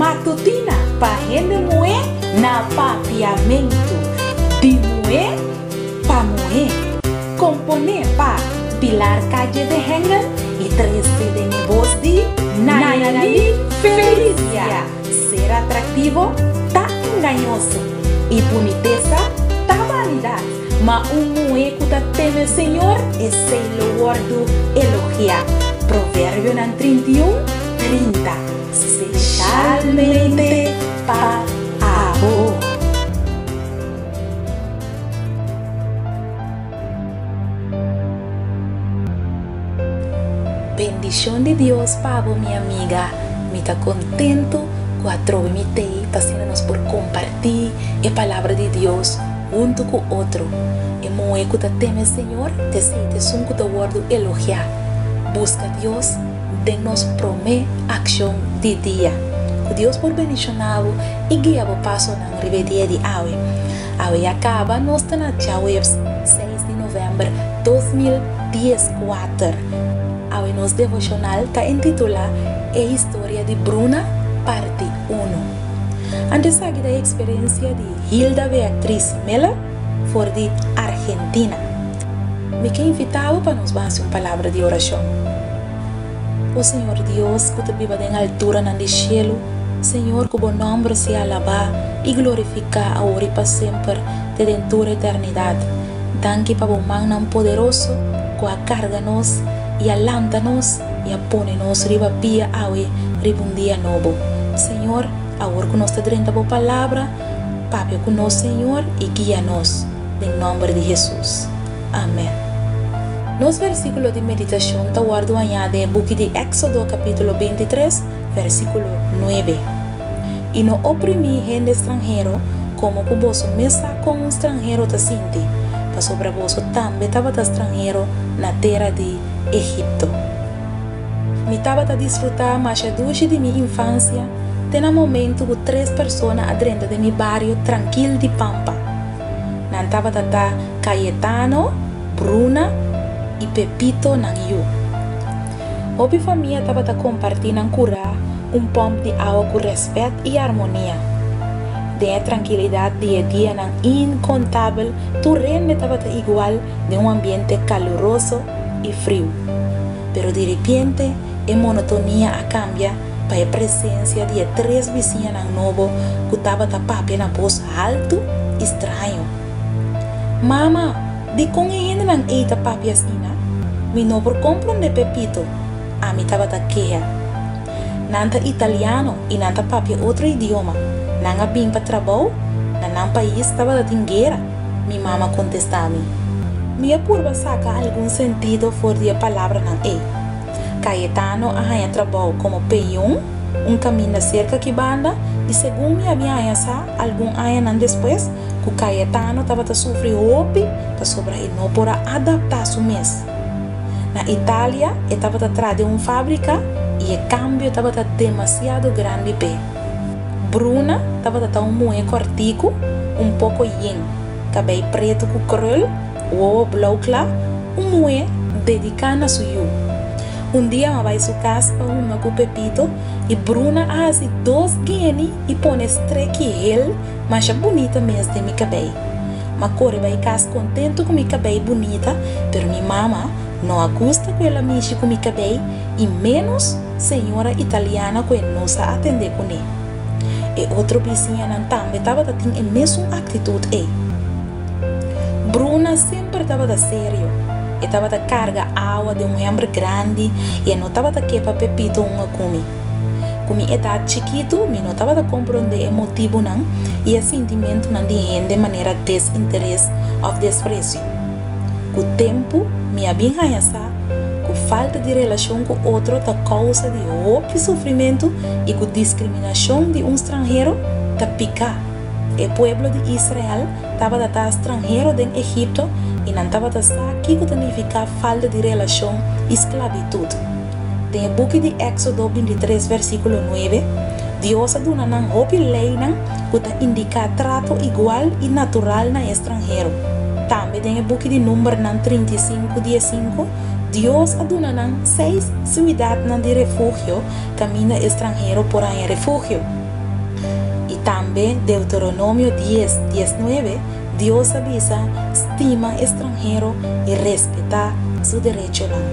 Matutina pa hende muhé na Papiamentu. Di muhé pa muhé. Komponé pa Pilar Calle de Hengel i trese den e bos di Nayali Felicia. Ser atraktivo ta engañoso i bunitesa ta banidat, ma un muhé ku ta teme Señor, esei lo wòrdu elogiá. Proverbionan 31, 30. Speshalmente pa abo. Bendishon di Dios pa bo mi amiga, mi ta kontentu ku atrobe mi tei pa asina nos por kompartí e palabra di Dios huntu ku otro. E muhé ku ta teme Señor ta esei ta esun ku ta wòrdu elogiá. Buska Dios den nos promé akshon di dia. Ku Dios por bendishoná bo i guia bo pasonan riba e dia di awe. Awe ya kaba nos ta na djaweps seis di novèmber 2014. Awe nos devoshonal ta intitulá E Historia di Bruna parti uno. Anto esaki ta e eksperensia di Hilda Beatriz Miller for di Argentina. Mi ke invitá bo pa nos ban hasi un palabra di orashon. O Señor Dios ku ta biba den alturanan di shelu, Señor ku bo nòmber sea alabá i glorifiká awor i pa semper te den tur eternidat. Danki pa bo mannan poderoso ku a karga nos i a lanta nos i a pone nos riba pia awe riba un dia nobo. Señor, awor ku nos ta drenta bo palabra, papia ku nos Señor i guia nos. Den nòmber di Hesus. Amèn. Nos versíkulo di meditashon ta wòrdu hañá den e buki di Éksodo kapítulo 23, versíkulo 9. I no oprimí hende stranhero komo ku boso mes sa kon un stranhero ta sinti, pasobra boso tambe tabata stranhero na tera di Egipto. Mi tabata disfrutá masha dushi di mi infansia te na momentu ku tres persona a drenta den mi bario trankil di Pampa. Nan tabata ta Cayetano, Bruna i Pepito nan yu. Hopi famia tabata kompartí nan kurá un pòmp di awa ku rèspèt i armonia. Den e trankilidat di e dianan inkontabel tur hende tabata igual den un ambiente kaluroso i friu. Pero diripiente e monotonia a kambia pa e presensia di e tres bisiñanan nobo ku tabata papia na bos haltu i straño. Mama, dikon e hendenan ei ta papia asina? Mi no por komprondé Pepito, ami tabata keha. Nan ta italiano i nan ta papia otro idioma. Nan a bin pa trabou, na nan pais tabata tin guera, mi mama kontestá mi. Mi a purba saka algun sentido for di e palabranan ei. Cayetano a haña trabou komo peon un kaminda serka ki banda i segun mi a bin haña sa algun añanan despues ku Cayetano tabata sufri hopi pasobra e no por a adaptá su mes. Na Italia e tabata traha den un fábrika i e kambio tabata demasiado grandi p'e. Bruna tabata ta un muhé kòrtiku, un poko yen, kabei pretu ku krùl, Wowo blou kla, un muhé dediká na su yu. Un dia m'a bai su kas pa hunga ku Pepito i Bruna a hasi dos geni i pone streki hel masha bunita mes den mi kabei. M'a kore bai kas kontentu ku mi kabei bunita, pero mi mama no a gusta ku el a mishi ku mi kabei i ménos señora italiana ku e no sa atendé kuné. E otro bisiñanan tambe tabata tin e mesun aktitut ei. Bruna semper tabata serio. E tabata karga awa den un hember grandi i e no tabata ke pa Pepito hunga ku mi. Ku mi edat chikitu mi no tabata komprondé e motibunan i e sintimentunan di hende manera desinteres òf despresio. Ku tempu mi a bin haña sa ku falta di relashon ku otro ta kousa di hopi sufrimentu i ku diskriminashon di un stranhero ta piká. E pueblo di Israel tabata ta stranhero den Egipto i nan tabata sa kiko ta nifiká falta di relashon i sklabitut. Den e buki di Éksodo 23 versíkulo 9, Dios a duna nan hopi leinan ku ta indiká trato igual i natural na e stranhero. Tambe den e buki di Numbernan 35 15, Dios a duna nan seis siudatnan di refugio kaminda e stranhero por haña refugio. Tambe Deuteronomio dies, diesnuebe, Dios a bisa, Stima e stranhero i respetá su derechonan.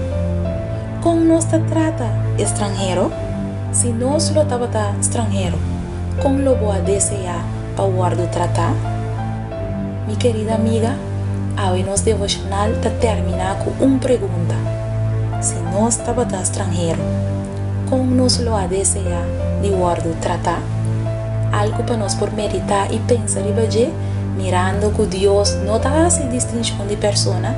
Kon nos ta trata e stranhero? Si nos lo tabata stranhero, kon lo bo a deseá pa wòrdu tratá? Mi kerida amiga, awe nos devoshonal ta terminá ku un pregunta, Si nos tabata stranhero, kon nos lo a deseá di wòrdu tratá? Algu pa nos por meditá i pensa riba dje, mirando ku Dios no ta hasi distinshon di persona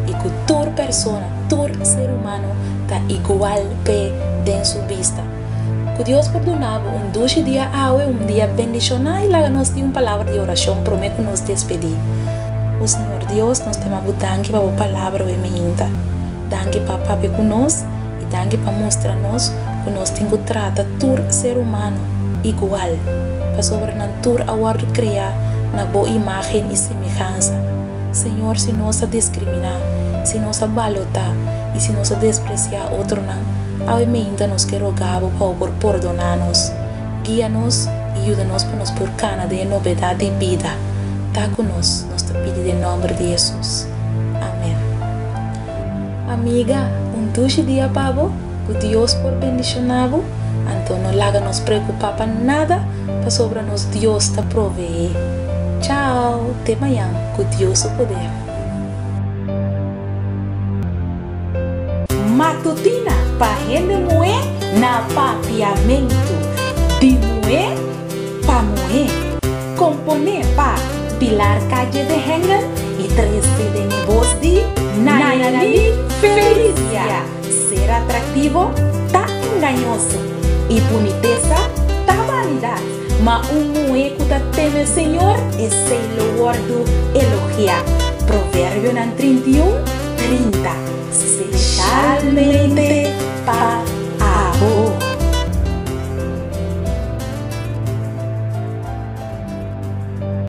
i ku tur persona, tur ser humano ta igual p'e den su bista. Ku Dios por duna bo un dushi dia awe, un dia bendishoná i laga nos tin un palabra di orashon promé ku nos despedí. O Señor Dios, nos ta yama bo danki pa bo palabra awe mainta. Danki pa papia ku nos i danki pa mustra nos ku nos tin ku trata tur ser humano igual, pasobra nan tur a wòrdu kreá na bo imágen i semehansa. Señor, si nos a diskriminá, si nos a balotá i si nos a despresiá otronan, awe meinta nos ke rogá Bo pa Bo por pordoná nos. Guia nos i yuda nos pa nos por kana den e nobedat di bida. Ta ku nos, nos ta pidi den nòmber di Hesus. Amèn. Amiga, un dushi dia pa bo, ku Dios por bendishoná bo, anto no laga nos preokupá pa nada, pasobra nos Dios ta proveé. Chao, te mañan ku Dios su poder. Matutina pa hende muhé na Papiamentu, di muhé pa muhé. Komponé pa Pilar Calle de Hengel i trese den e bos di Nayali Felicia. Ser atraktivo ta engañoso i bunitesa ta banidat, ma un muhé ku ta teme Señor, esei lo wòrdu elogiá. Proverbionan 31, 30. Speshalmente pa abo.